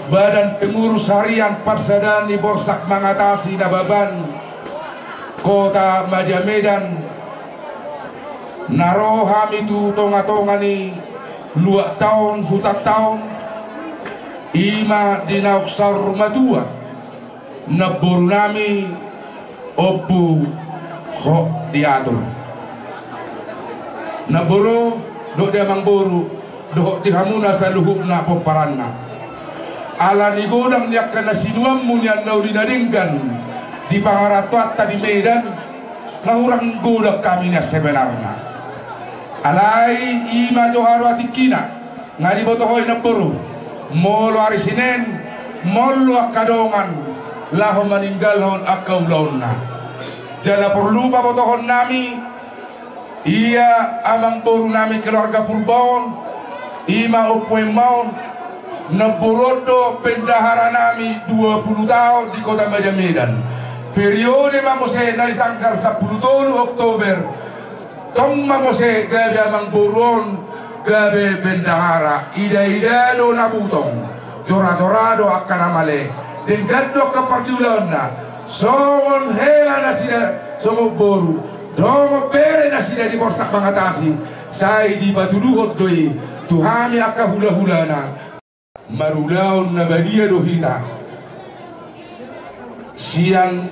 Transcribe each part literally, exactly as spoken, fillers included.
Badan Pengurus Harian Parsadaan ni Borsak Mangatasi Nababan Kota Madya Medan, na ro hami tu tongatonga ni luat taon, huta taon, i ma di naung saur matua namboru nami Ompu Hok Diatur. Namboru dohot di amangboru dohot di hamuna saluhutna pomparanna. Ala ni godang ni angka na sinuanmu nian na uli na denggan di pangarantoanta di Medan, na hurang godang hami nian sebenarna. Alai i ma jo haroa tingkina. Nga diboto ho i namboru, molo ari Sinen, molo angka dongan laho maninggalhon angka ulaonna. Jala porlu pabotohon nami, ia amangboru nami keluarga Purba on, i ma Ompu Emma on, namboru on do bendahara nami dua pulu taon di Kota Madya Medan. Periode ma muse na di tanggal sampulu tolu Oktober, tong ma muse gabe amangboru on gabe bendahara. Idaida do na butong, jorajora do angka na male, denggan do angka parniulaonna. Songon hela nasida songon boru, dohot bere nasida di Borsak Mangatasi, sai dipatuduhon do i tu hami angka hulahulana. Marulaon na badia do hita sian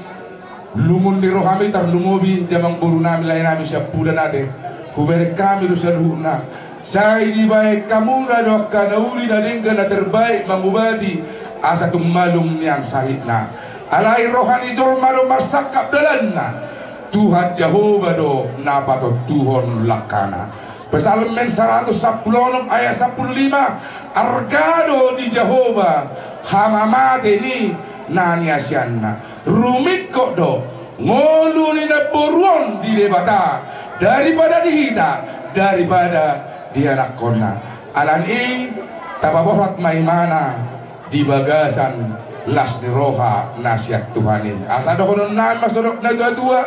lungun ni rohami, tarlumobi di amangboru nami, lae nami Siampudan ate. Hubereng hami do saluhutna, sai dibahen hamuna do angka na uli na denggan na terbaik mangubati, asa tung malum nian sahitna. Alai roha ni jolma do marsangkap dalanna, Tuhan Jahowa do na patontuhon langkana. Psalmen saratus sampulu onom ayat sampulu lima, arga do di Jahowa hamamate ni na niasianna. Rumingkot do ngolu ni namboru on di Debata daripada di hita, daripada di anakkonna. Alani i tapaborhat ma imana di bagasan las ni roha na sian Tuhan i. Asa dohonon nami ma songon na tuatua,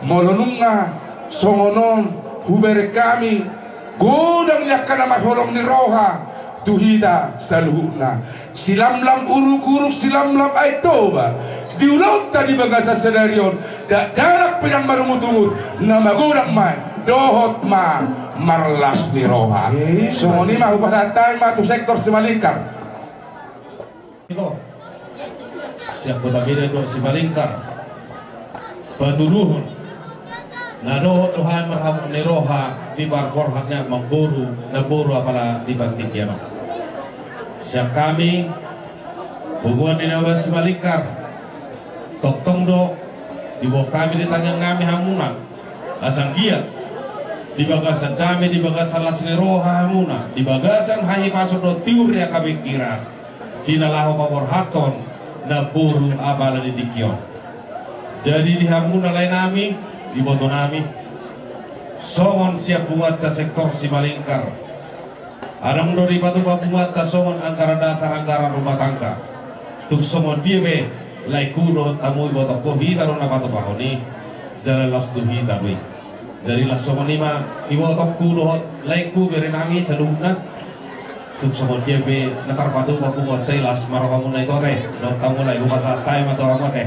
molo nunga songon on hubereng hami godang ni angka na marholong ni roha tu hita saluhutna. Silamlam urukuruk, silamlam Aek Toba di ulaonta di bagasan sadari on, dakdanak pe ndang marungutungut, na magodang ma dohot ma marlas ni roha. Songon i ma hupasahat hami ma tu sektor Simalingkar. Iko sian Kota Medan dohot Simalingkar, patuduhon na dohot do hami marholong ni roha di parborhat ni amangboru, namboru apala di partingkian on. Sian hami, boboan ni Nababan Simalingkar, tongtong do diboan hami di tangiang nami hamuna, asa anggiat di bagasan dame, di bagasan las ni roha hamuna, di bagasan hahipason dohot tiur ni angka pingkiran, di na laho paborhathon namboru apala di tingki on. Jadi di hamuna lae nami, iboto nami, songon sian punguanta sektor Simalingkar, adong do dipatupa punguanta songon anggaran dasar, anggaran rumah tangga. Tung songon dia pe laengku dohot hamu ibotongku, hita do na patupahon i, jala las tu hita do i. Jadi las songon i ma ibotongku dohot laengku, bere nami saluhutna. Tung songon dia pe na tarpatupa punguanta i, las ma rohamuna, ito ate dohot hamu lae, hupasahat hami ma tu hamu ate.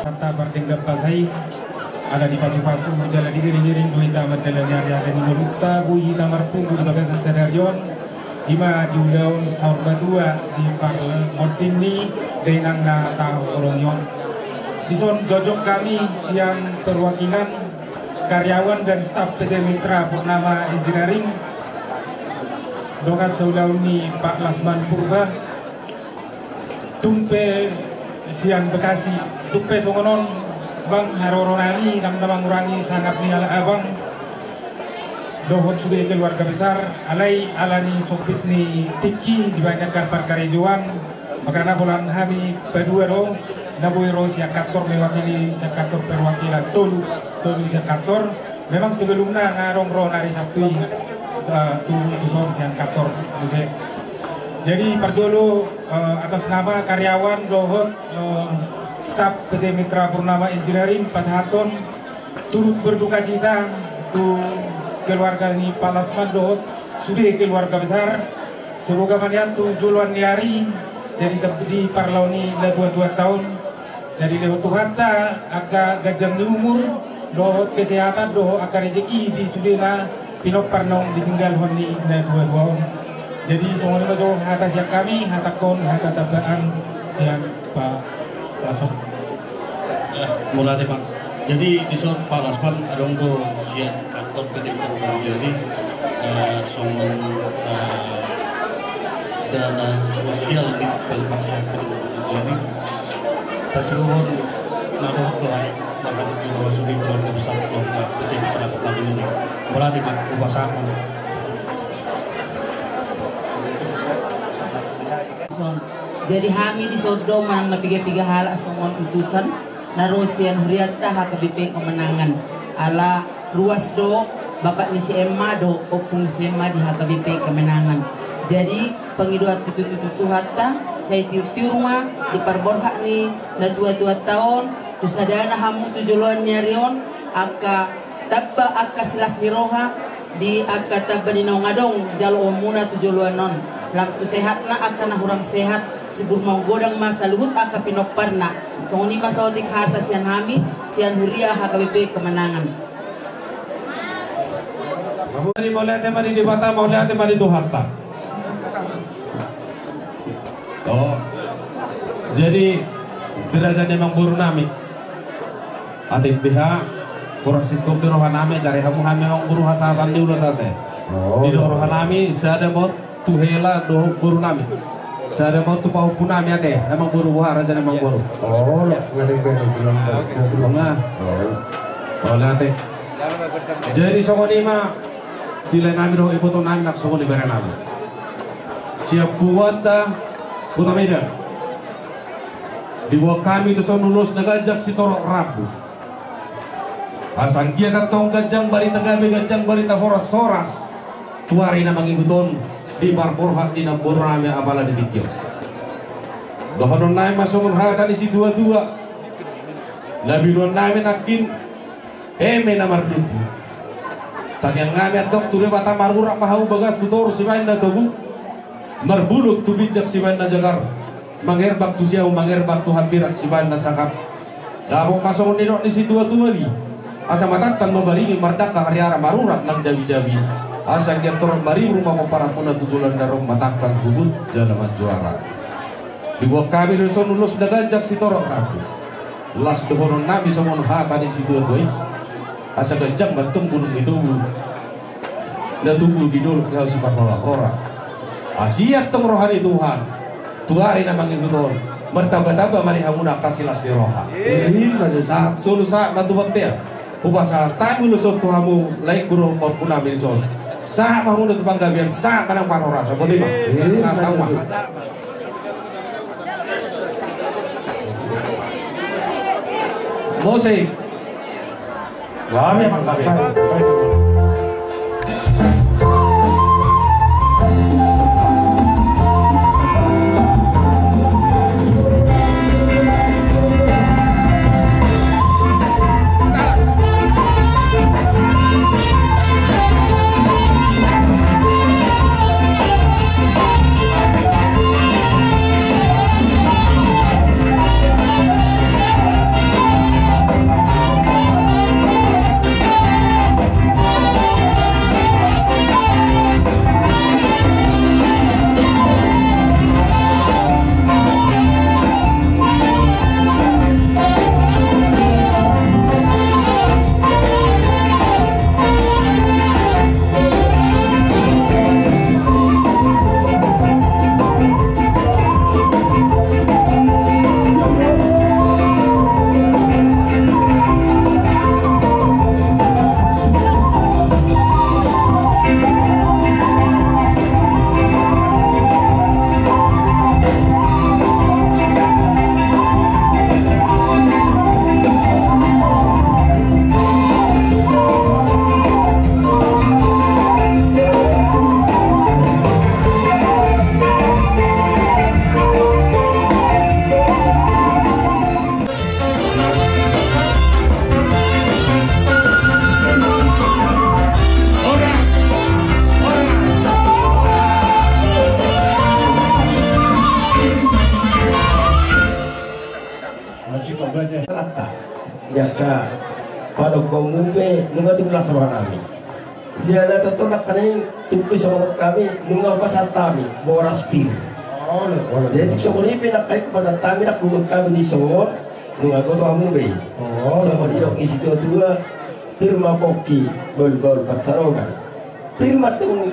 Hata pardenggan basa i, ala dipasupasu jala diiringiring do hita mandalani ariari ni ngolunta, boi hita marpungu di bagasan sadari on, i ma di ulaon saur matua di parmonding ni dainang na taholongi on. Dison jongjong hami sian perwakilan karyawan dan staf P T Mitra Purnama Engineering, dongan saulaon ni Pak Lasman Purba, tung pe sian Bekasi. Tung pe songon on, Bang, haroro nami ndang na mangurangi sangap ni halak abang dohot sude keluarga besar, alai ala ni sempit ni tingki, dibanyak parkarejoan, makana holan hami padua do na boi ro sian kantor, mewakili sian kantor perwakilan tolu, tolu sian kantor. Memang sebelumna nga adong ro na ari Sabtu i, eh, tu, tuson sian kantor muse. Jadi parjolo, eh, atas nama karyawan dohot, eh, staf P T Mitra Purnama Engineering pasahathon turut berdukacita tu keluarga ni Pak Lasman dohot sude keluarga besar. Semoga manian tu joloan ni ari, jadi tetap di parlaoni na tua-tua tahun. Jadi lehon Tuhanta angka ganjang ni umur dohot kesehatan dohot angka rejeki di sude na pinompar naung ditinggalhon ni na tua-tua on. Jadi songon i ma jo hata sian hami, hatangkon hata tambaan sian Pak Lasman. Eh, mauliate, Pak. Jadi dison Pak Lasman adong do sian kantor P T Mitra Purnama. Jadi, eh, songon, eh, dana sosial ni paling paksa P T Mitra Purnama. Tapi dohot na dohot do hai, maka di bawah sude keluarga besar keluarga P T Mitra Purnama. Mauliate, Pak, upasaha. Jadi hami dison do manang na piga-piga halak songon utusan na ro sian hurianta H K B P Kemenangan. Ala ruas do bapak ni si Emma dohot ompung ni si Emma di H K B P Kemenangan. Jadi pangidoan tutu-tutu Tuhanta, sai tiur-tiur ma di parborhat ni na tua-tuanta on, tu sadana hamu tu joloan ni ari on, angka tamba angka silas ni roha di angka tamba ni naung adong jaloonmuna tu joloan on. Lam tu sehatna angka na hurang sehat, sibur maunggodang ma saluhut angka pinomparna. Songon i ma saotik hata sian hami sian huria H K B P Kemenangan. Mauliate ma di Debata, mauliate ma di Tuhanta. Oh. Jadi, di raja ni amangboru nami. Atik beha, kurang singkop di roha nami, jari hamu hami amangboru hasahatan ni ulos ate. Oh. Di roha nami, sada mot tu hela dohot boru nami. Sada mot tu pahompu nami ate, amangboru boha raja ni amangboru. Oh, lo, ngeri ngeri tulang. Nah. Oh. Mauliate. Jadi songon i ma. Di lae nami dohot iboto nami nang songon i bere nami. Sian punguanta Kota Medan. Diboan hami dison ulos na ganjang sitorop rambu. Asa anggiat antong ganjang barita gabe, ganjang barita horas-horas tu ari na mangihut on di parborhat ni namboru nami apala di tingki on. Dohonon nami ma songon hata ni situa-tua. Na binoan nami nangkin Eme na marlumbu. Tangiang nami antong tu Debata, marurat ma hamu bagas tu toru sibaen na togu, marbulung tu ginjang sibaen na jagar, mangerbak tu siamun, mangerbak tu hambirang sibaen na sangap. Dapot ma songon nidok ni situa-tua i, asa matantan ma baringin mardangka hariara, marurat nang jabi-jabi, asa anggiat torop maribur ma pomparanmuna tu joloan na ro, matantan huhut jala manjuara. Diboan hami do dison ulos na ganjang sitorop rambu. Las dohonon nami songon hata ni situa-tua i. Asa ganjang ma antong bulung ni togu na tubu di dolok ni hau Siparhora-hora. Asi antong roha ni Tuhan tu ari na mangihut on, martamba-tamba ma di hamuna angka silas ni roha. Ima tutu. Sahat solu, sahat ma tu bontean. Hupasahat hami ulos on tu hamu laengku dohot pahompu nami dison. Sahat ma hamuna tu panggabean, sahat ma nang parhorasan. Boti ma. Ima tutu. Sahat ma. Musik. Kami mangkatai. Rata. Jaka padok bomu pe nunga tung las roha nami. Jala tonton nakkaning tung pe songon hami nunga pasahat hami boras pir. Jadi tung songon i pe nakkaning pasahat hami nak kugut hami di son nunga goto hamu be. Songon i dok ni situa-tua pir ma pongki baul-baul pansalongan. Pir ma tung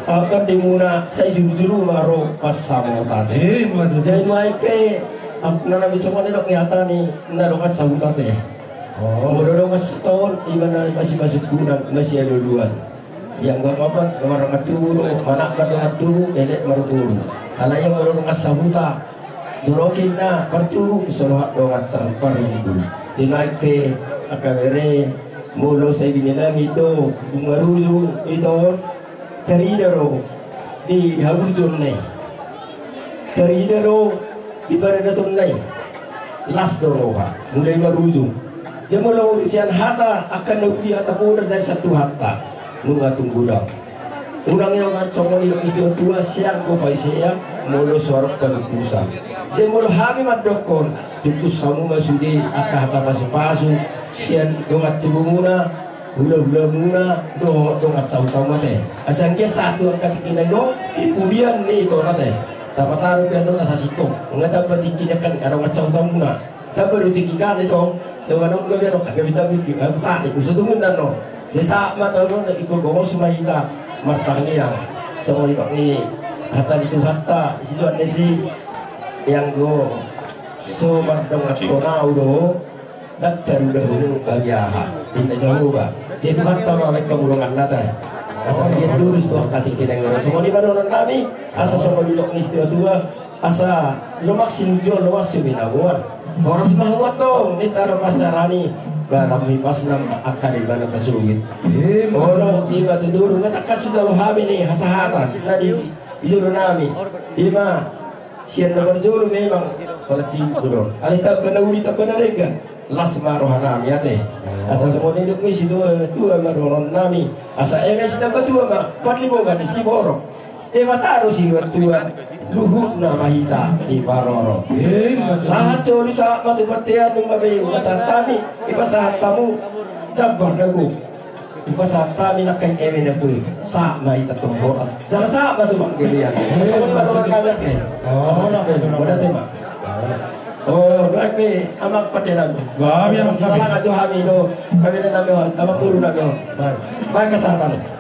Angka di muna sai julu-julu ma ro pansamotan. Jadi nuaeng pe na nabi songon i dok ni hata ni na dongan sahuta te. Molo dongan sahuta on ima na masimasuk guna masialuluan. Ia nggak apa-apa marangkat tubu do manakbar dongan tubu elek marguru. Alai ia molo dongan sahuta jorokin na partubu solohat dongan sahuta parguru. Di nuaeng pe angka bere molo sai binelangit do dung marujung ito on. Tarida do di haburjuonna i. Tarida do di paradotonna i. Las do roha mulai marujung. Jala molo sian hata angka na uli hata poda dan satu hata nunga tung godang. Unang i dongan songon i dok ni situa-tua sian gopai sea molo suarok panutusan. Jala molo hami mandokkon tutus hamu ma sude angka hata pasu-pasu sian dongan tubumuna. Hula-hula muna dohot dongan sahuta muna te. Asa anggiat sahat tu angka tingki na i do di pudian ni ito na te. Tapataru pe annon asa singkop nga tamba tingki na kan adong sahuta muna. Tamba do tingki kan ito. Songon on gabe annon gabe tamba tingki gabe tadi usa tungun annon. Desa ma tau do na ingkon gomos ma hita martangiang. Songon i dok ni hata ni Tuhanta sidoan ni si ianggo so mardongan tona au do. Dang tarudahulu bagi aha inna Jahowa. Jadi Tuhanta ma baen hamu dongan nata. Asa dia turus tu angka tingki na ngerang songon i ma dohonon nami. Asa songon i dok ni situa-tua asa lomak sinunjuan lomak sibinaboan. Horas ma hamu antong ninta do pasarani. Balam hipasna angka di bana pasugit. Olo ima tuturung nga tangkas sujalo hami ni hasahatan na di jolo nami. Ima sian na parjolo memang pala tibu do. Alai tamba na uli tamba na denggan. Las ma roha nami ate. Asa songon i dok ni situa-tua ma dohonon nami. Asa eme sitamba tua ma parlinggoman ni siborok. Debata do siluat tua. Luhutna ma hita diparorot. Sahat solu sahat ma tu bontean nunga be hupasahat hami. Hupasahat hamu jambar na gok. Hupasahat hami nangkin eme na boi. Sahat ma hita tong horas. Jala sahat ma tu panggelian. Songon i ma dohonon nami ate. Asa sampe tu mauliate ma. O nuaeng pe amang pande nami. Gabe amang pande. Sahat tu hami do. Pande nami on amang boru nami on. Baen. Baen hasahatanmu.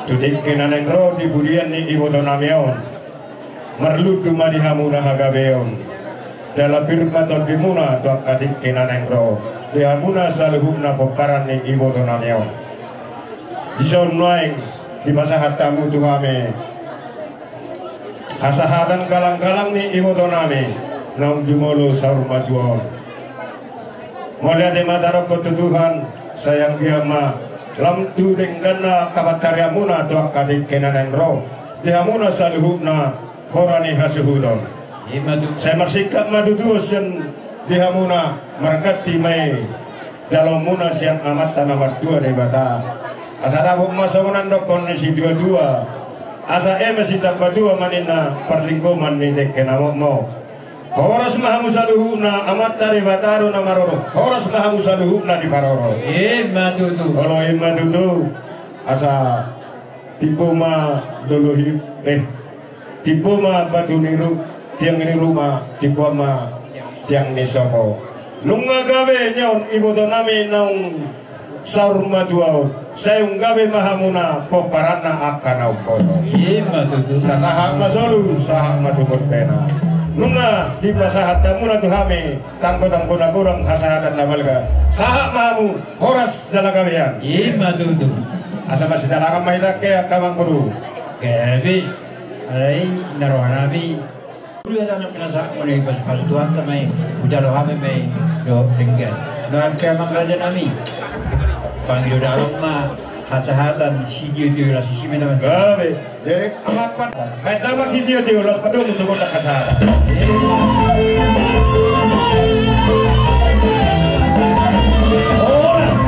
Tu tingki na naeng ro di pudian ni ibotonami on, marlundu ma di hamu na hagabeon. Jala pir ma tondimuna tu angka tingki na naeng ro di hamuna saluhutna pomparan ni ibotonami on. Dison nuaeng dipasahat hamu tu hami hasahatan galanggalang ni ibotonami naung jumolo saur matua on. Mauliate ma tadokkon tu Tuhan, sai anggiat ma lam tu dengganna hapansamotanmuna tu angka tingki na naeng ro di hamuna saluhutna hora ni hasuhuton. Ima tutu. Sai marsingkat ma tutu sian di hamuna, marganti ma i jaloonmuna sian Amanta na martua Debata. Asa dapot ma songon na nidok ni situatua, asa eme sitambatua ma ninna parlinggoman ni dengke na mokmok. Horas ma hamu saluhutna, Amanta Debata do na maroro. Horas ma hamu saluhutna diparoro. Ima tutu. Olo ima tutu. Asa timbo ma dolok i, eh, timbo ma batu ni ru-, tiang ni ruma, timbo ma tiang ni sopo. Nunga gabe nion ibotonami naung saur matua on, sai umgabe ma hamuna pomparanna angka na umboto. Ima tutu. Sahat ma solu, sahat ma tu bontean. Nunga dipasahat hamuna tu hami tanggotanggo na godang, hasahatan na balga. Sahat ma hamu, horas jala gabean. Ima tutu. Asa masidalangan ma hita, angka amang boru. Gabe. Ai, na rohanami. Ulu ya tanam kena sa, mone pasupasu Tuhanta ma i, hujalo hami ma i dohot denggan. Na angka amang rajanami, pangido dalan ma hasahatan sitiotio, las isi ma i, teman. Gabe. Jadi amang pan, baen damang sitiotio, las padomu tu gondang hasahatan. Horas.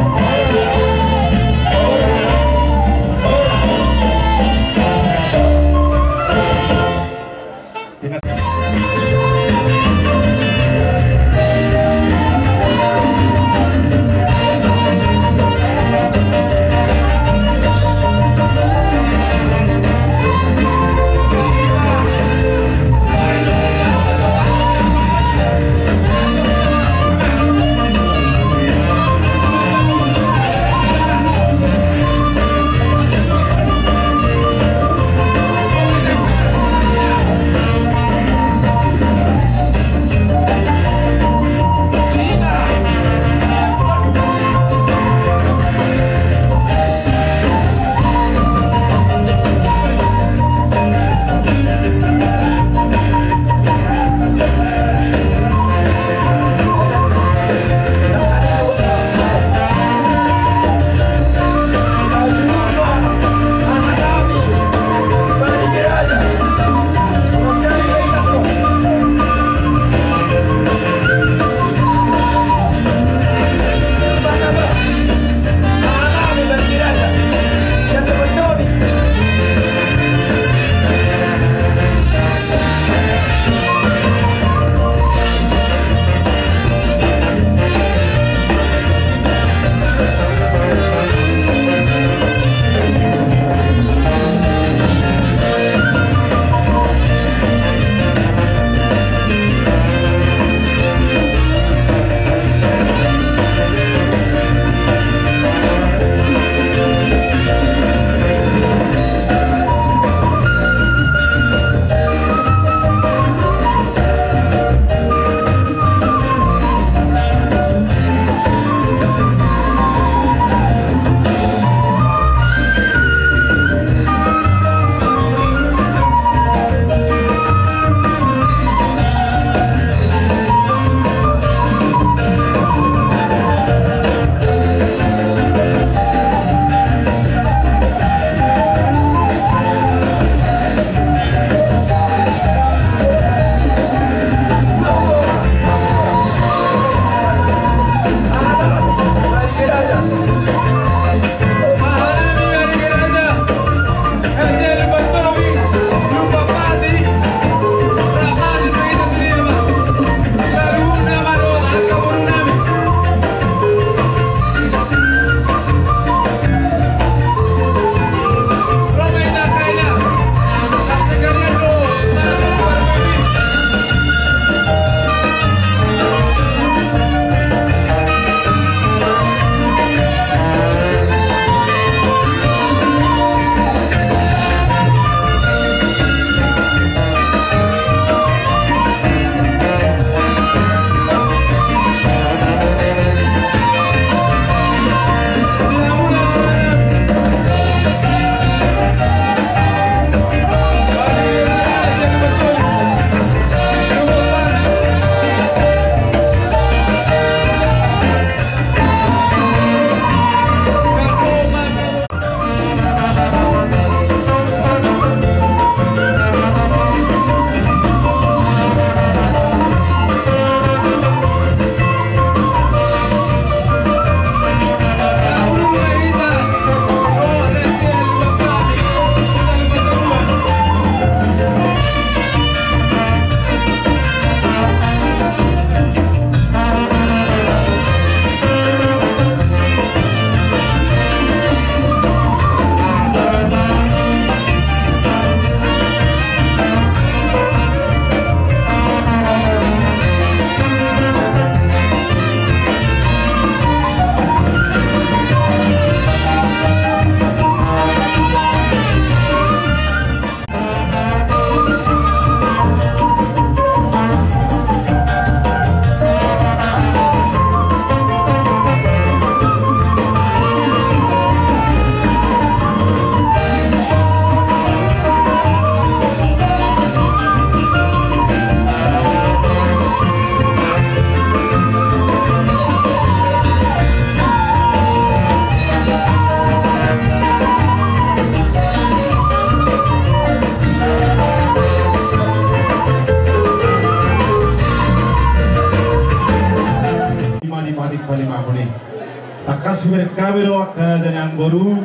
Sibereng hami do angka raja ni amangboru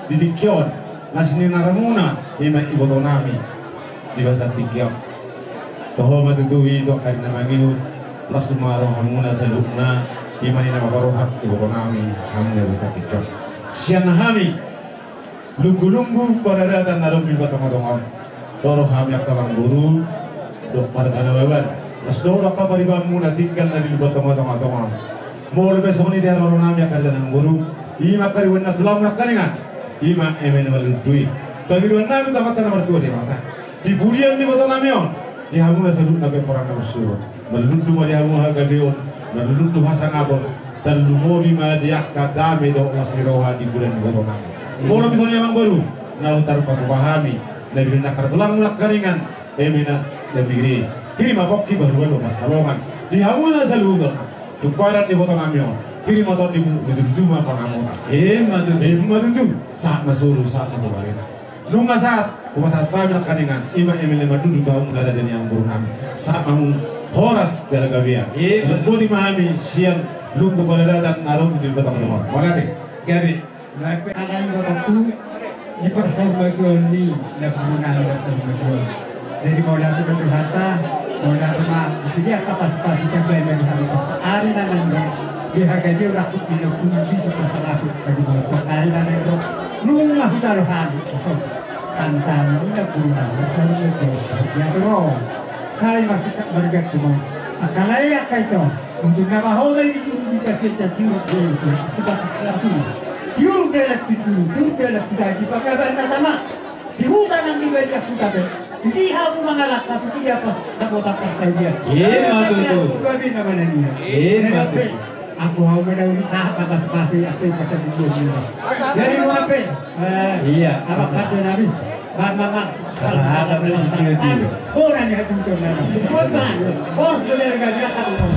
di tingki on, na sininarmuna i ma ibotonami di bagasan tingki on. Toho ma tutu i tu angka na mangihut, las ma rohamuna saluhutna, i ma na paparohahon ibotonami hamuna di bagasan tingki on. Sian hami, Lunggu-lunggu paradaton na adong di Lumban Tonga-tonga on. Ro do hami angka amangboru dohot marga Nababan. Las do angka paribanmuna tinggal na di Lumban Tonga-tonga on. Molo pe songon i di haroronami angka raja ni amangboru, i ma angka diboan na tulang nangkaningan. I ma eme na marlundu i. Pangidoannami tu Amanta na martua Debata, di pudian ni ibotonami on, di hamuna saluhutna pe poran na marsuhur. Marlundu ma di hamu hagabeon, marlundu hasangapon, tarlumobi ma di angka dame dohot las ni roha di pudian ni ibotonami. Molo pe songon i amangboru, na tarpatupa hami, na binoan ni angka tulangmu nangkaningan, eme na, na pir i. Pir ma pongki, balu-balu ma pansalongan. Di hamuna saluhutna, tu padan ni ibotonami on, pir ma tondimu, luju-luju ma pangamotan. Emma tutu. Emma tutu. Sahat ma solu, sahat ma tu balena. Nunga sahat, hupasahat hami nangkaningan, i ma eme na marlundu tu hamu na raja ni amangborunami. Sahat ma hamu horas jala gabe. Emma. Sidohoti ma hami sian lunggu paradaton na adong di Lumban Tonga-tonga on. Mauliate. Gabe. Alai ma tutu di parsaurmatuaon ni napuran na parsaurmatuaon. Jadi mauliate ma tu Tuhanta, mauliate ma di sude angka pasupasu, tambai ma di hami pasupasu. Ari na naeng ro, di hagabeon, rangkup di na pudi, di sude pasangapu, bagi mauliate. Ari na naeng ro, nunga hujalo hami, iso. Tantang ni napuran na parsaurmatuaon. Ia ro, sai marsingkat marga tu ma. Angka lae, angka ito. Untuk nama homa ini dulu di tapian caciru dia itu. Sebab itu. Tiur dalam tu dulu, tiur dalam tu tadi, pakai benda sama. Di hutan yang di balik aku tak ada. Di hamu mangalangka, di atas, tak botak pas saya dia. Emma tutu. Aku gak bisa mana dia. Emma tutu. Aku mau mendauli sahat, tak pas-pas, apa yang pasal di dunia. Jadi mau apa? Eh, iya, apa kata Nabi? Bang, bang, bang. Sahat, sahat, sahat, sahat. Orang yang itu betul, bang. Betul, bang. Bos, bener, gak, gak, gak.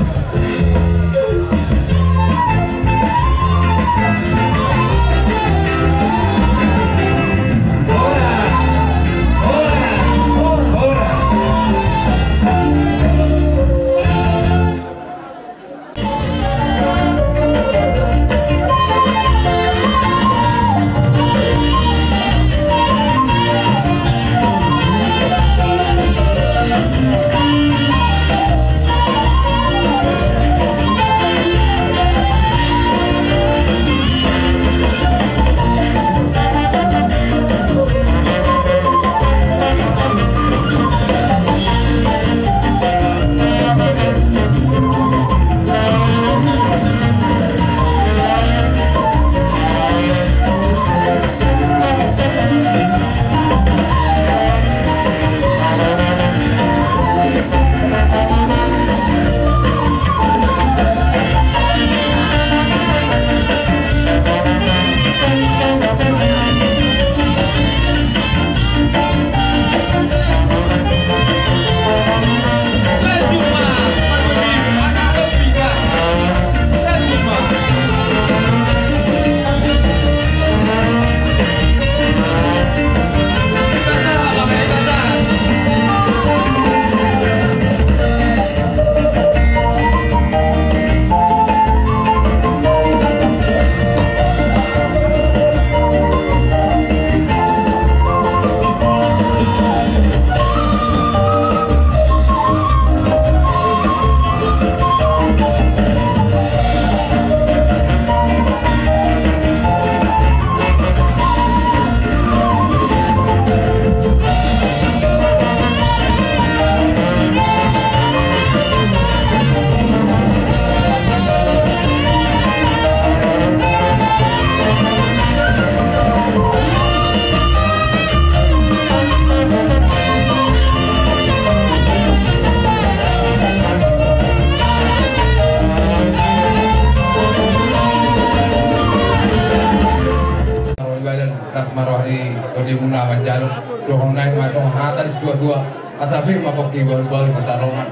Roha ibadan, las ma roha ni tondimuna manjalo. Dohonon nai ma songon hata ni situa-tua: Asa pir ma pongki, balu-balu ma pansalongan.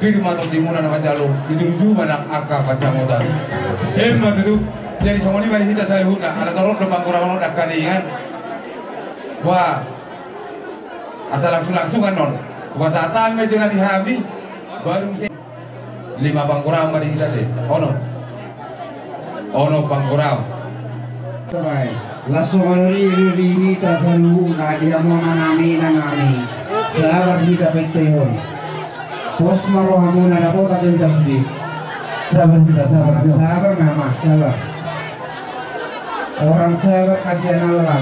Pir ma tondimuna na manjalo, luju-luju ma nang angka pansamotan. Emma tutu. Jadi songon i ma di hita saluhutna, ala torop do panggoraon on nangkaningan. Wah, asa langsung-langsung annon. Hupasahat hami ma jolo di hami. Baru muse. Lima panggoraon ma di hita te. Onom. Onom panggoraon. Baik. Langsung anu di, di, di hita saluhutna di hamu amanami, inanami. Sabar hita paintehon. Pos ma rohamuna, dapotan do hita sude. Sabar hita, sabar. Sabar, mama, sabar. Orang sabar kasihan Allah.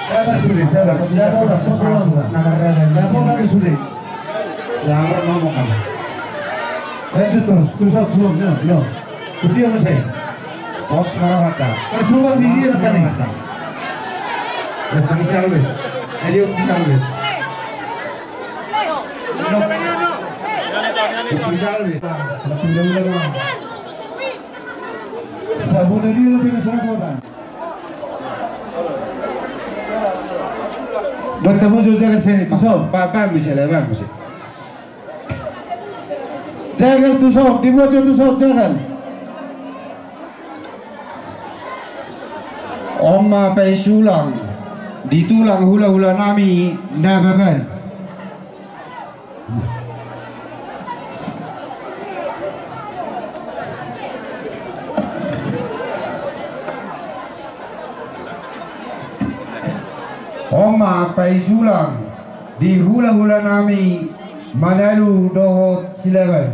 Sabar sude, sabar. Dapotan, pos ma rohamuna. Dapotan do sude. Sabar, mama, kamu. Lanjut terus, tu saut, tu saut, no, no. Tu dia muse. Pos ma rohanta. Parsumbang di dia kan ni. Pos ma rohanta. Bukan salbe. Ayo, bukan salbe. No. Bukan salbe. Sabun dia lebih besar kota. Dokter Mujo, jagal sini, tu saut. Ba-, ba-, bisa lah, ba-, bisa. Jagal tu saut, dibuat jo tu saut, jagal. On ma paisulang di tulang hula-hula nami Nababan. On ma paisulang di hula-hula nami Manalu dohot Silaban.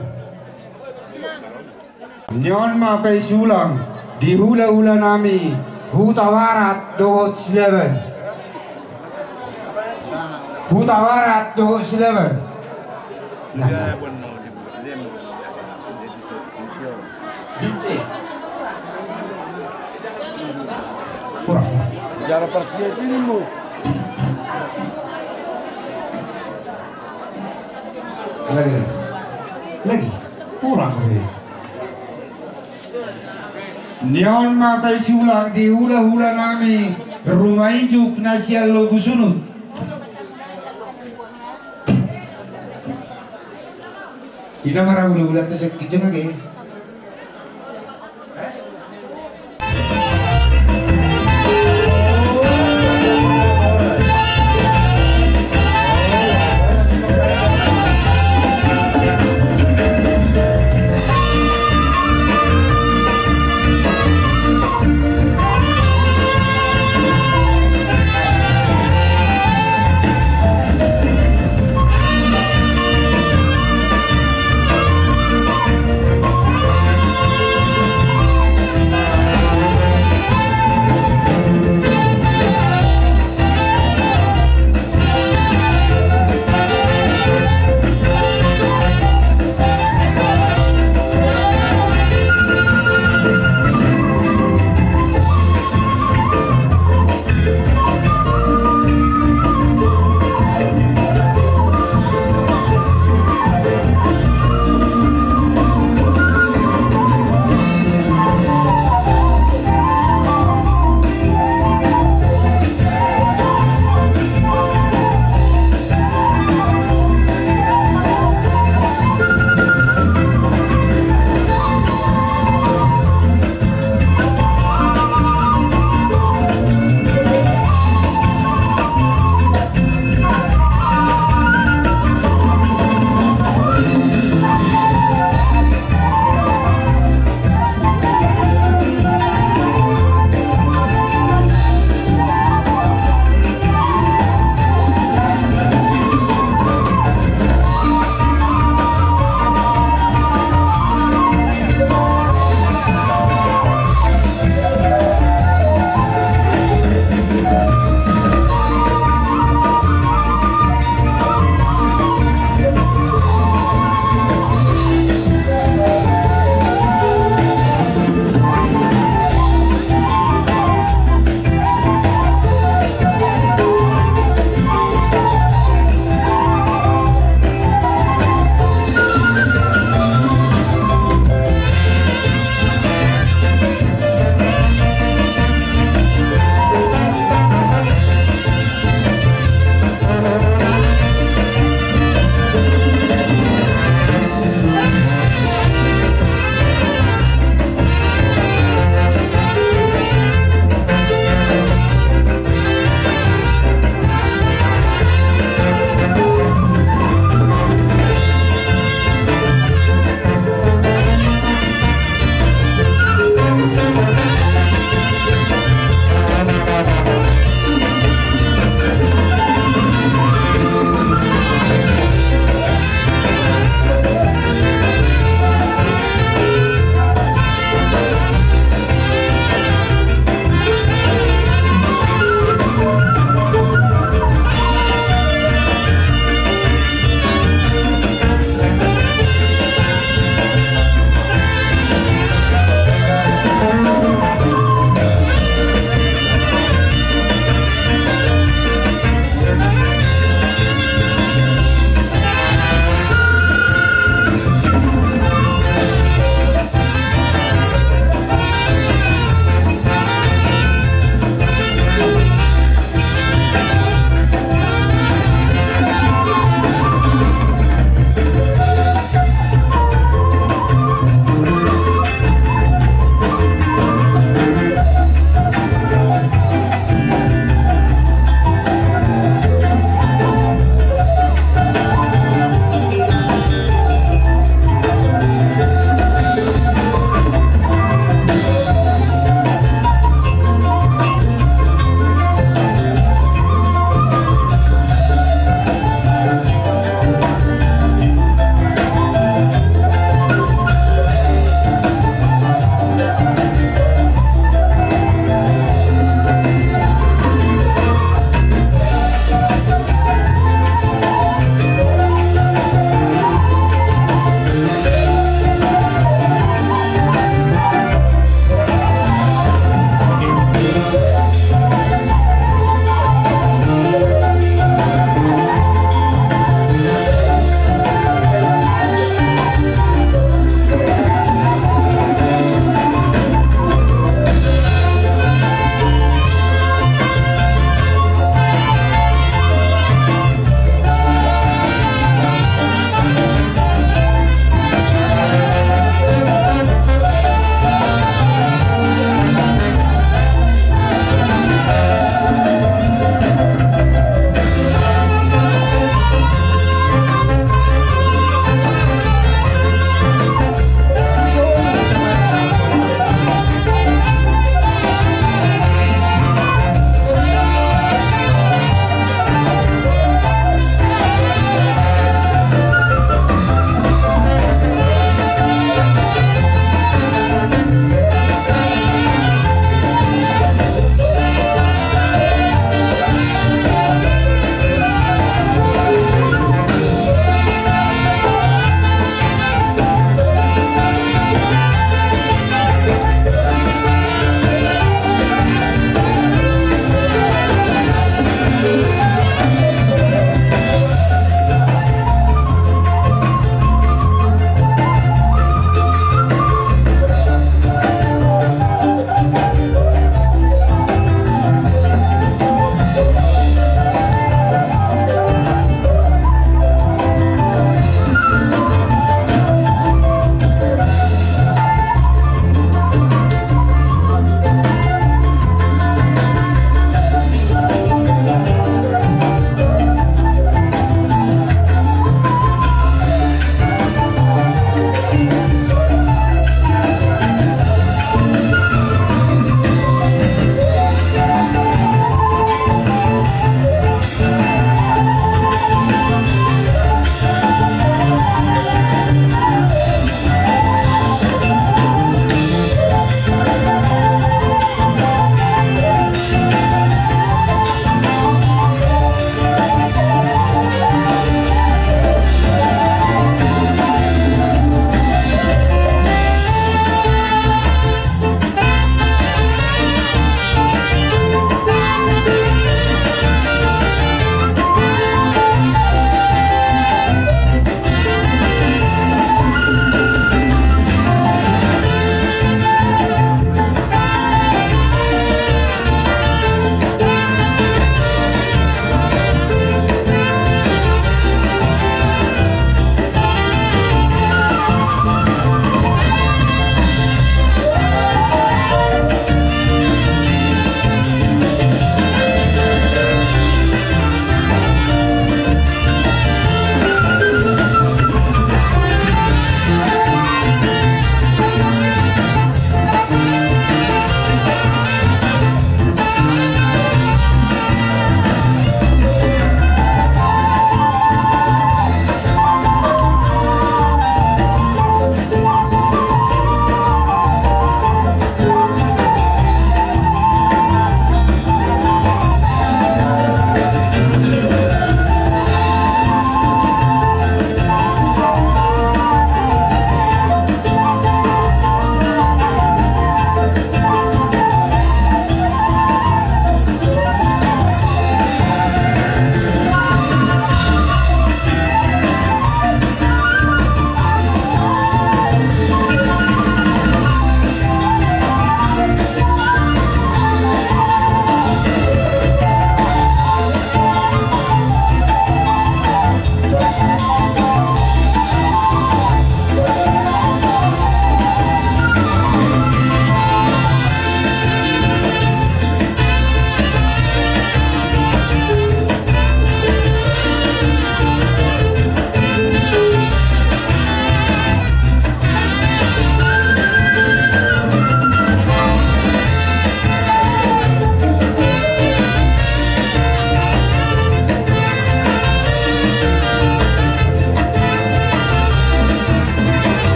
Ni on ma paisulang di hula-hula nami Hutabarat dohot Silaban. Hutabarat dohot Silaban. Nah. Kurang. Jara parsiap ini mu. Lagi, lagi. Lagi. Kurang, eh. Ni on ma paisulang di hula-hula nami Rumaijuk na sian Lobusunut. Ina mara hula-hula ta sakit jeng age.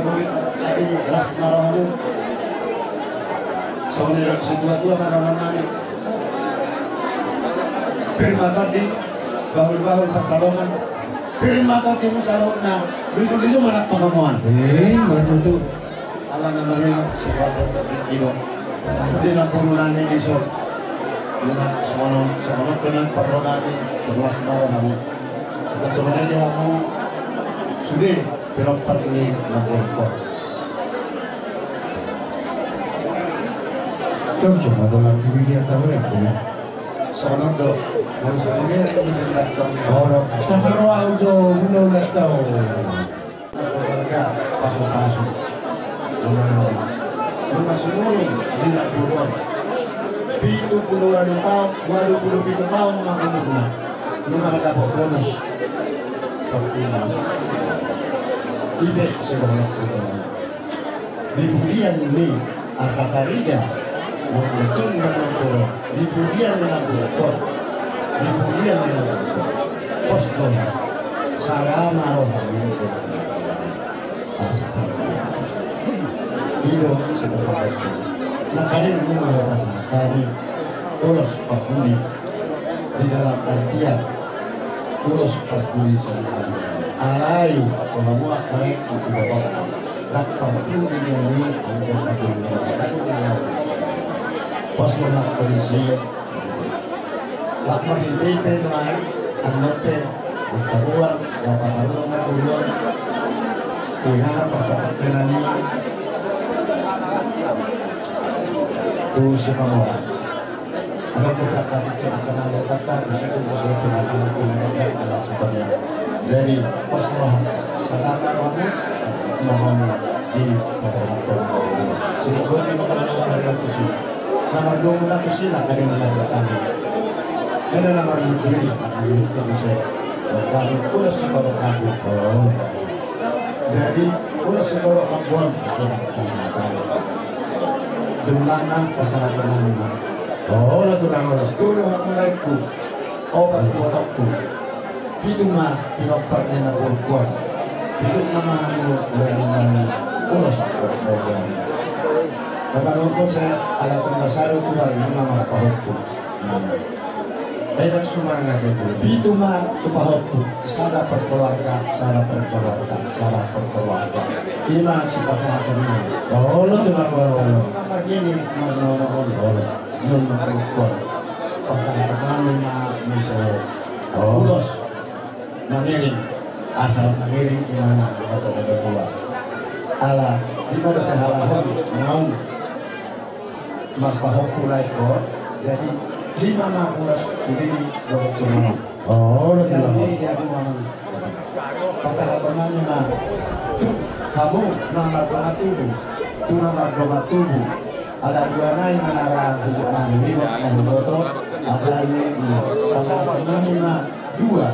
Jadi las ma rohamu. Songon na didok situa-tua ma dohonon nami. Pir ma tondi, bahul-bahul pansalongan. Pir ma tondi mu saluhutna, luju-luju ma nang pangomoan. Eh, betul tu. Ala na maringot situa-tua di Cino. Di nampuna nami dison. Di na songon on, songon on pe nang parro nami, las ma rohamu. Songon i di hamu sude. Pinompar ni na borngkot. Terus cuma dalam diri dia tahu ya, ya. Sono do. Manusia ini yang menjelaskan. Oh, no. Sama roa ujo, udah, udah tahu. Keluarga pasu-pasu. Mengenal. Mengenal semua ini di Labuan. Pitu pulu walu taon, walu pulu pitu taon ma umurna. Nunga dapot bonus. Sampulu. Ipe sebanyak itu. Di pudian ni asa tarida. Mungkin dengan puro. Di pudian dengan puro. Di pudian dengan puro. Pos dong. Salama roha. Asa tarida. Ido sebagai. Nah, kalian ini mau bahasa kami. Ulos parbuli. Di dalam artian ulos parbuli songon i. Alai, kalau mau kalian aku bawa. Lak parbuli ni angkut kasih. Pas menang polisi. Lak marhite pe nuaeng, annon pe, di tabuan, dapat tabuan, tabuan. Tingana pasahat kenani. Tu Sipamoran. Ada beberapa titik akan ada kata di situ, saya penasaran, penasaran, ada sebenarnya. Jadi, pas roha, sadar roha, mohon di Situ goni makanan dari kusi. Nomor dua puluh satu sila tadi menandakan. Ada nomor dua puluh lima, nomor dua puluh satu. Kami ulos sekolah kampung. Oh. Jadi, ulos sekolah kampung. Jumlahna pasangan lima. Oh, lah tulang. Tulang aku naikku. Opat kuatokku. Pitu ma pinompar ni na borngkot. Pitu ma na hanu ulos. Kapanongkon saya ala tumba sadu Tuhan lima ma pahompu. Enak sumangat itu. Pitu ma tu pahompu. Sada perkeluarga, sada perkeluarga, sada perkeluarga. Lima si pasahat lima. Oh, lo tu nama lo. Nomor ini, nomor nomor nomor. Nun mangkon. Pasahat nami ma miso. Oh. Ulos. Mangiring. Asal mangiring imana oto oto dua. Ala lima dope halahon naung marpahompu lae ko. Jadi lima ma ulos tu diri dohot tu mama. Oh, jadi lima. Ini dia aku mamang. Pasahaton nami ma tu hamu na mardongan tubu, tu na mardongan tubu. Ala dua nai manara hubuk nami ribot na huboto. Asal ni pasahaton nami ma dua,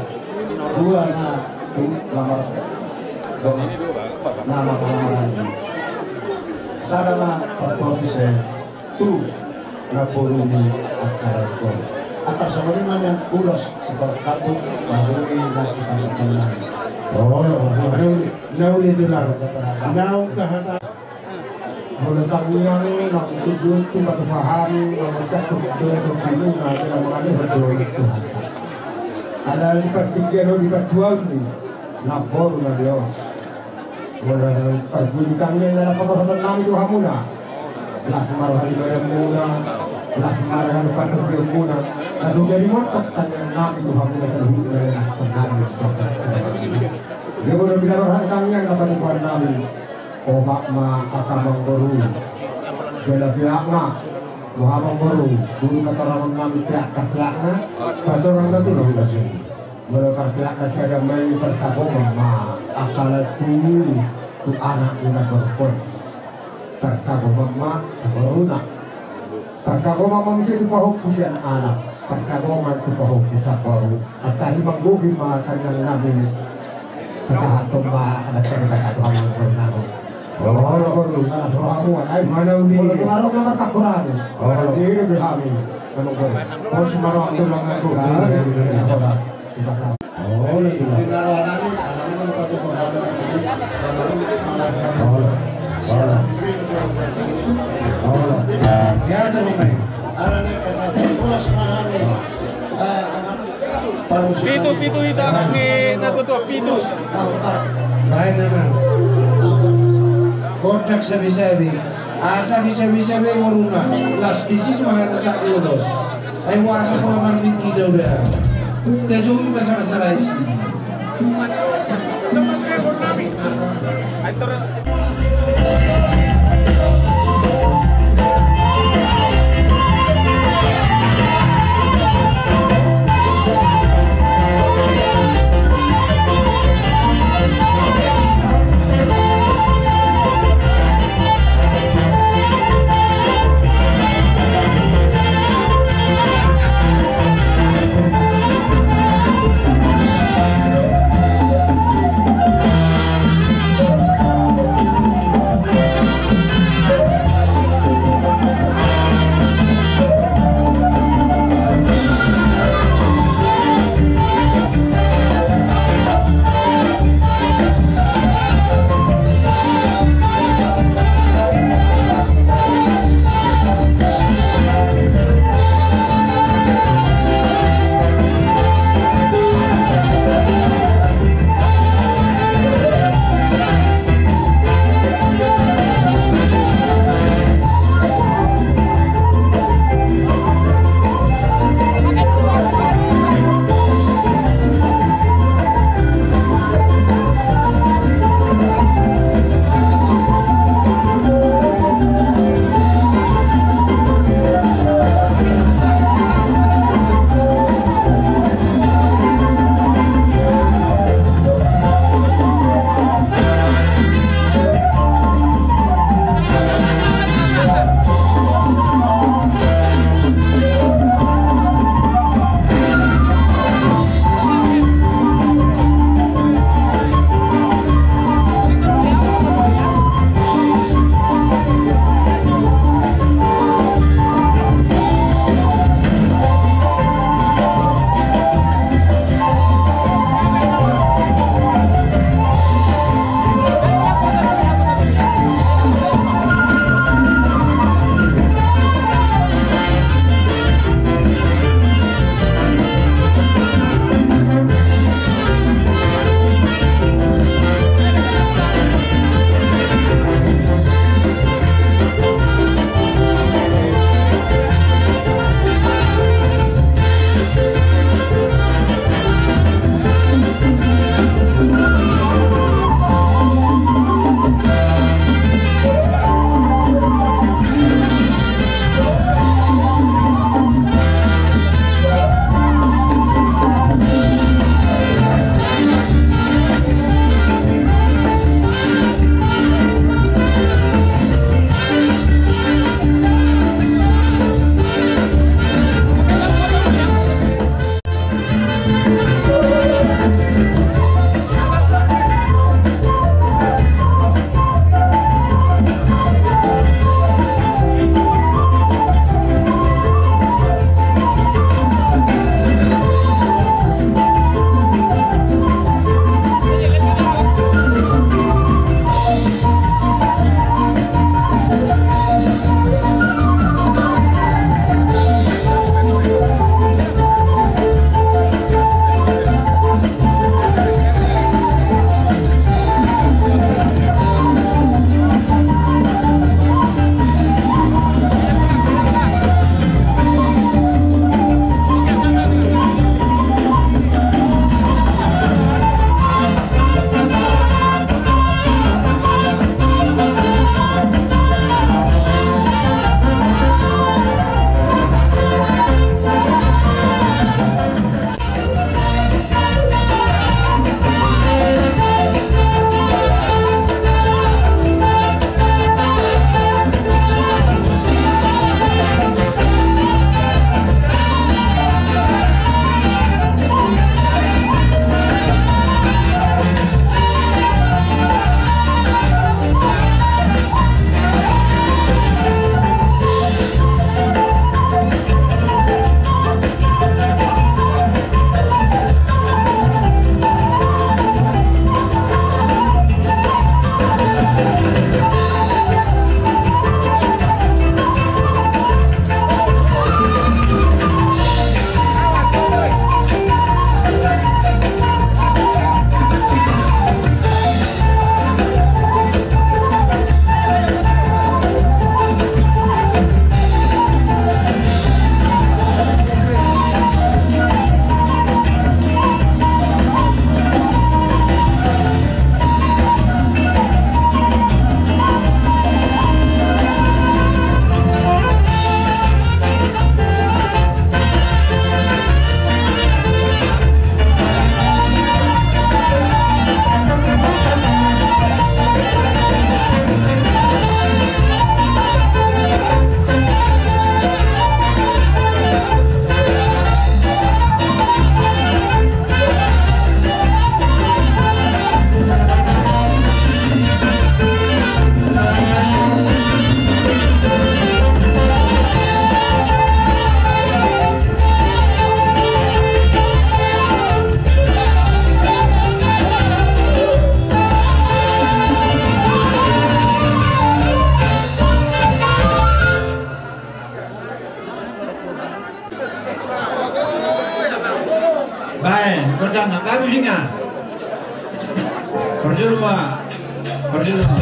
dua na tu na mardongan, na mardongan nami. Sada ma parpobise. Tu na boru ni angka lae ko. Angka songon i ma nian ulos sitorop kampung na boi na sipasahat nami. Oh, na uli, na uli tulang. Naung tahata. Molo tangiang na husundut tu patupahan na mencakup dohot binuna na mangalehon dohot Tuhan. Ala di partingkian on di partuaon ni na boru na lios. Molo parbuni tangiang na laho pasahaton nami tu hamuna. Las ma roha ni badanmuna, las ma roha ni partingkianmuna. Langsung jadi montok tangiang nami tu hamuna saluhutna na nami. Dia molo binahen roha ni tangiang na patupahan nami. Opat ma angka amangboru. Jala peak ma. Boha amangboru, boru patorangon nami peak, peak na. Patorang na tulang na sini. Molo parpeak na sada ma i parsagoman ma angka lae tu, tu anak ni na borngkot. Parsagoman ma tu boruna. Parsagoman ma muse tu pahompu sian anak. Parsagoman tu pahompu sian boru. Antari manggohi ma tangiang nami. Pasahaton ma anak sada kata tu anak boruna. Oh, lo boru, salah rohamu ai. Mana uli? Molo tu marok na marpangkoran. Oh, lo. Ini be hami. Pos marok tu lang aku. Oh, lo. Olo. Olo. Olo. Ya, terima kasih. Pitu, pitu hita, nang, eh, na tutu, pitu. Baen nama. Gondang sabi-sabi. Asa disabi-sabi boruna. Las disis ma hasasak ni ulos. Ai boasa pola marmingki dauda. Tajogi ma sala-sala isi. Baen, gondang, baen musik. Parjolo ma. Parjolo ma.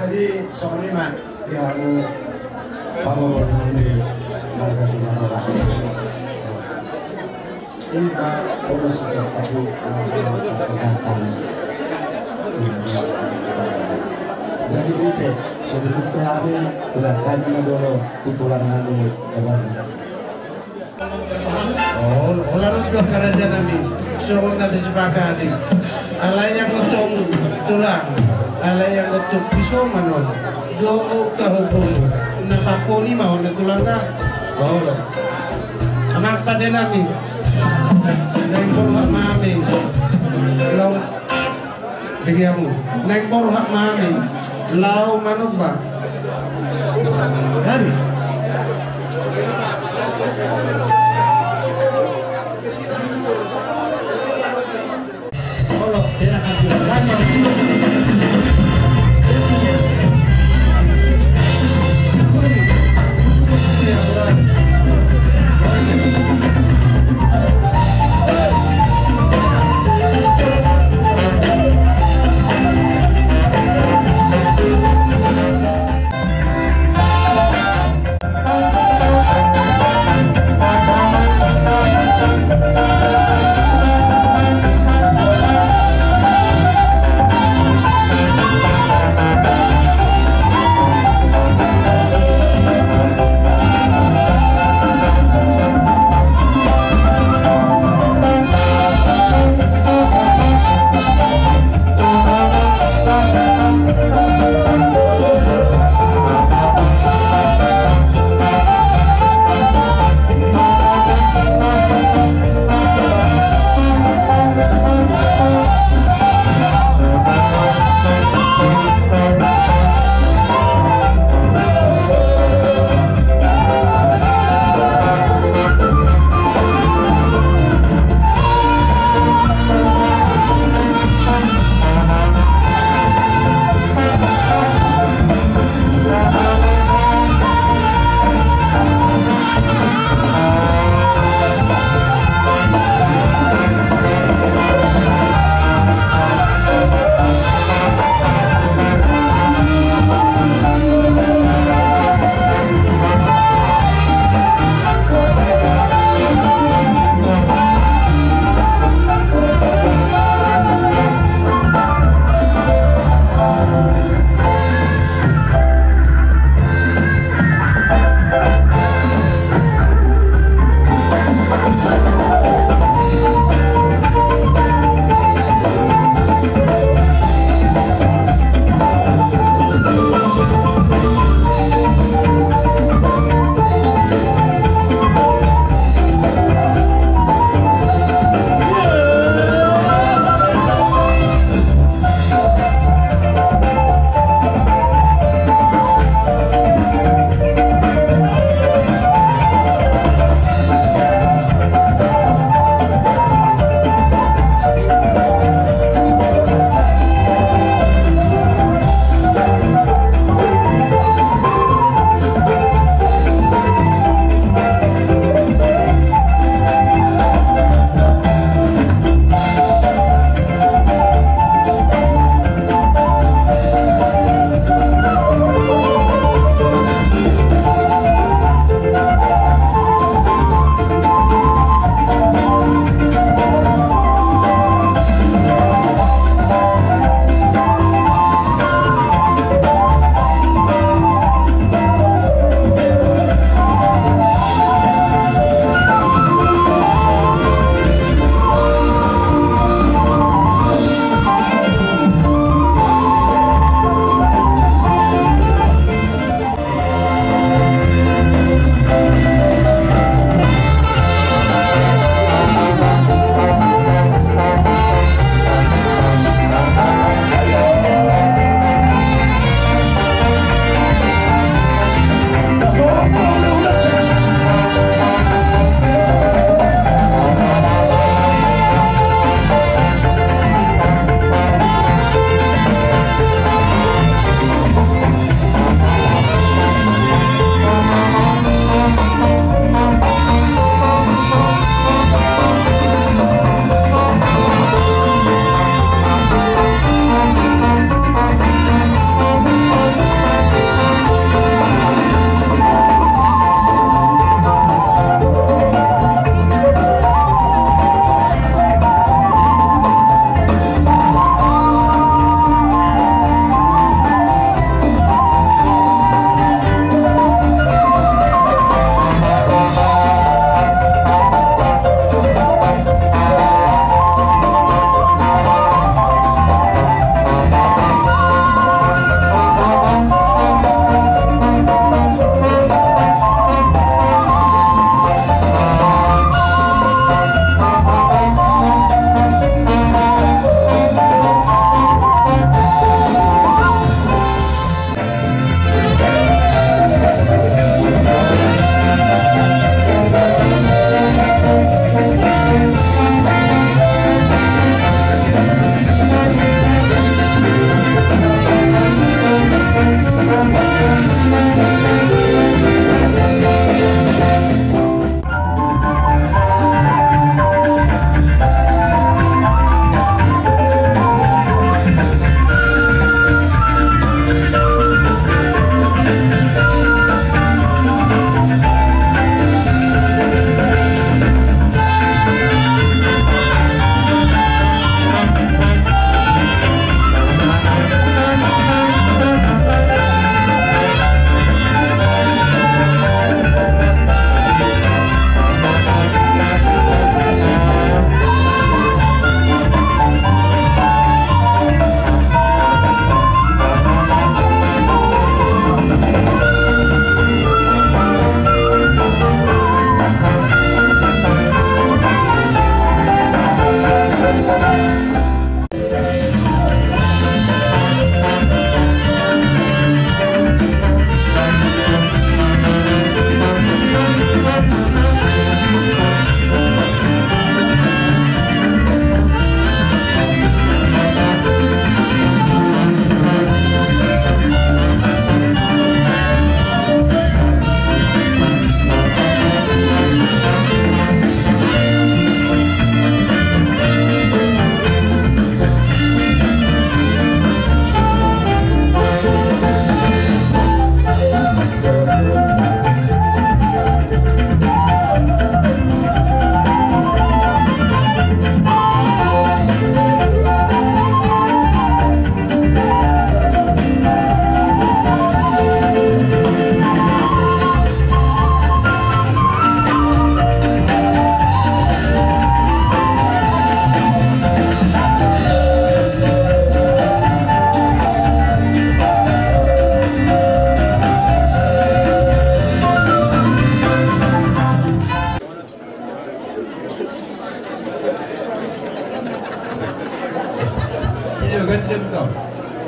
Jadi songon i ma di hamu pamoruon nami marga Simanjorang. Ima bonus untuk tadi kesehatan. Jadi ite sebelum kami udah tanya dulu tutulan nami dengan Oh, holan on do karaja nami songon na sisepakati. Alai anggo tong tulang, alai anggo tong piso manon do uka hubung na paponi ma on na tulang ka. Oh, amang pande nami. Naeng borhat ma hami. Laos Bege hamu. Naeng borhat ma hami laho manomba. Jadi.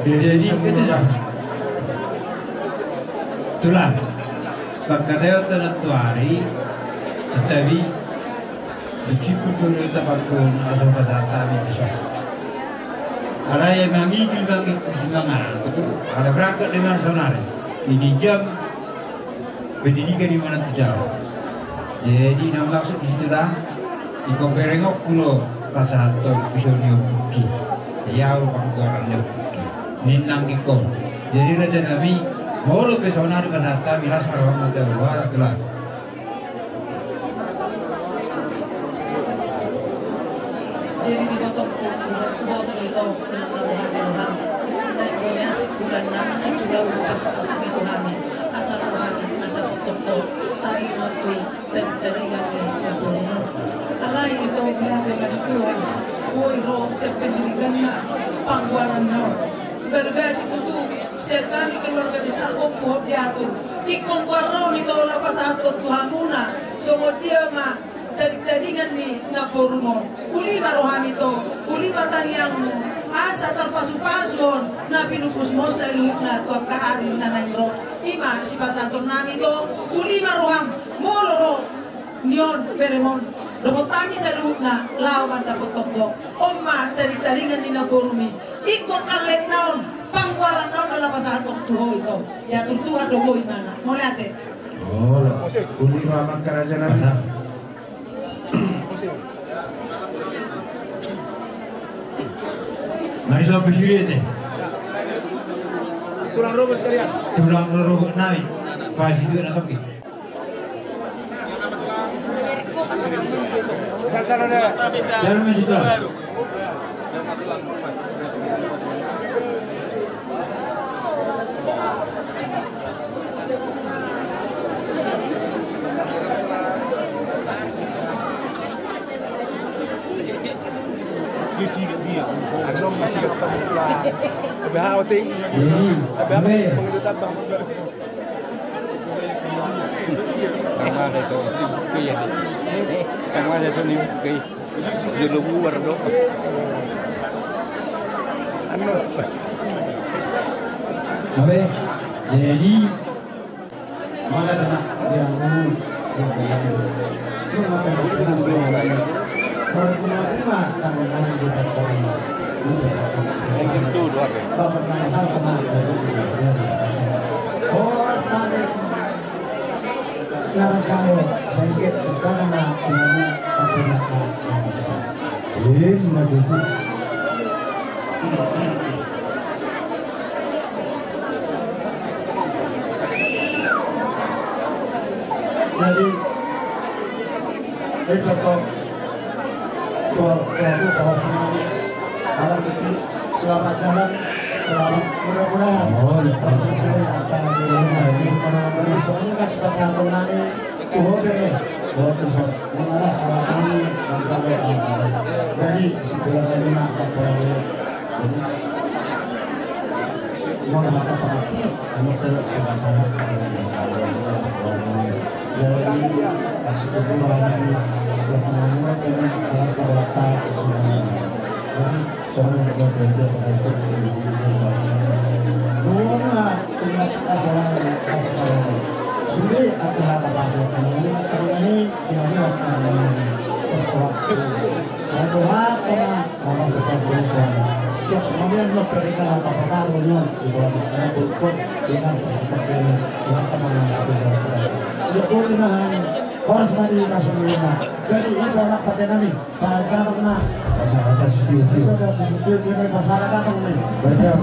Jadi, jadi, itu dah. Tulang. Pangkataion tu nantuari, tetapi disiplin dulu tapakkon asa pasahat hami bisa. Alai mangigil mangigil simangatur, ala berangkat dengan saudara. Ini jam pendidikan di mana tu jauh. Jadi na maksud di situlah, ingkon berengonku do pasahathon piso ni ompuki. Ia panggoaran ni ompuki. Ninna ingkon. Jadi raja nami, molo pe saonari pasahat hami las ma roham na tahu, wala tulang. Jadi diboto, diboto, diboto. Naeng gona sibulan na, sibulan na pasu-pasu ni tu hami, asa roha ni na dapot tongko, taringot tu tadi-tadi kami dapot. Alai ito guna guna di Tuhan, boi ro siap pendidikan na, panggoaran na. Balga situtu, sekali keluarga besar, ompu hot diatur. Ingkon goar ro ni tola pasahathon tu hamuna, songon dia ma tading-tadingan ni namborum on. Uli ma roham ito, uli ma tangiangmu, asa tarpasu-pasu on na pinupusmon saluhutna tu angka ari na naeng ro. Ima sipasahaton nami ito, uli ma roham, molo ro ni on beremon, dohot hami saluhutna laho mandapot tongko. On ma tading-tadingan ni namborum i. Ingkon kalletna on, panggoaranna on do na pasahathon tu ho ito. Diatur Tuhan do ho imana. Mauliate. Olo, uli roham angka raja nami. Mari sopi sirete. Tulang rorobot sekalian. Tulang rorobot nami. Pasti juga nak pakai. Dalam masih tulang. Anu masih ketemu pula. Lebih hauting. Lebih apa? Pengejutan bang. Sama ada tu. Iya. Sama ada tu ni. Jolo buar do. Anu. Abe, jadi, maka kena dia mau. Lu makan macam apa? Kalau guna guna tangan kita tahu. Itu dua. Bapak tangan sama. Horas mati. Nara kalo sengket kepada na tuan apa nak apa cepat. Im maju tu. Jadi itu kok. Tua, tua, tua, tua, tua. Alam bukti, selamat jalan, selamat mudah-mudahan. Oh, iya. Langsung saya akan di rumah, di rumah, di rumah. Soalnya kan sudah satu nani, tuh, deh. Buat besok, mengalah selamat nani, dan kalau, ah, jadi, sebulan lagi nak, apa, ya. Jadi, Molo hata pangapit, anu pe penasaran. Jadi, masih kedua ini, buat nomor ini kelas berapa, semua. Jadi, soalnya ada kerja, ada itu, dua, cuma asal, asal. Sudah, ada hata pasal, ini, ini, ini, terus waktu. Satu hata, Mama pecah bulu kuana. Siap semuanya, no, perikala tapataro, no. Itu, anak berikut, dengan persepak ini. Tuhan teman yang satu dan satu. Siap bulu, nah, ini. Horas mati, masuk dulu, nah. Jadi, itu anak pakai nami. Pak Gabang, nah. Pasal atas itu, itu. Itu ada di situ, ini pasal datang, nih. Betul.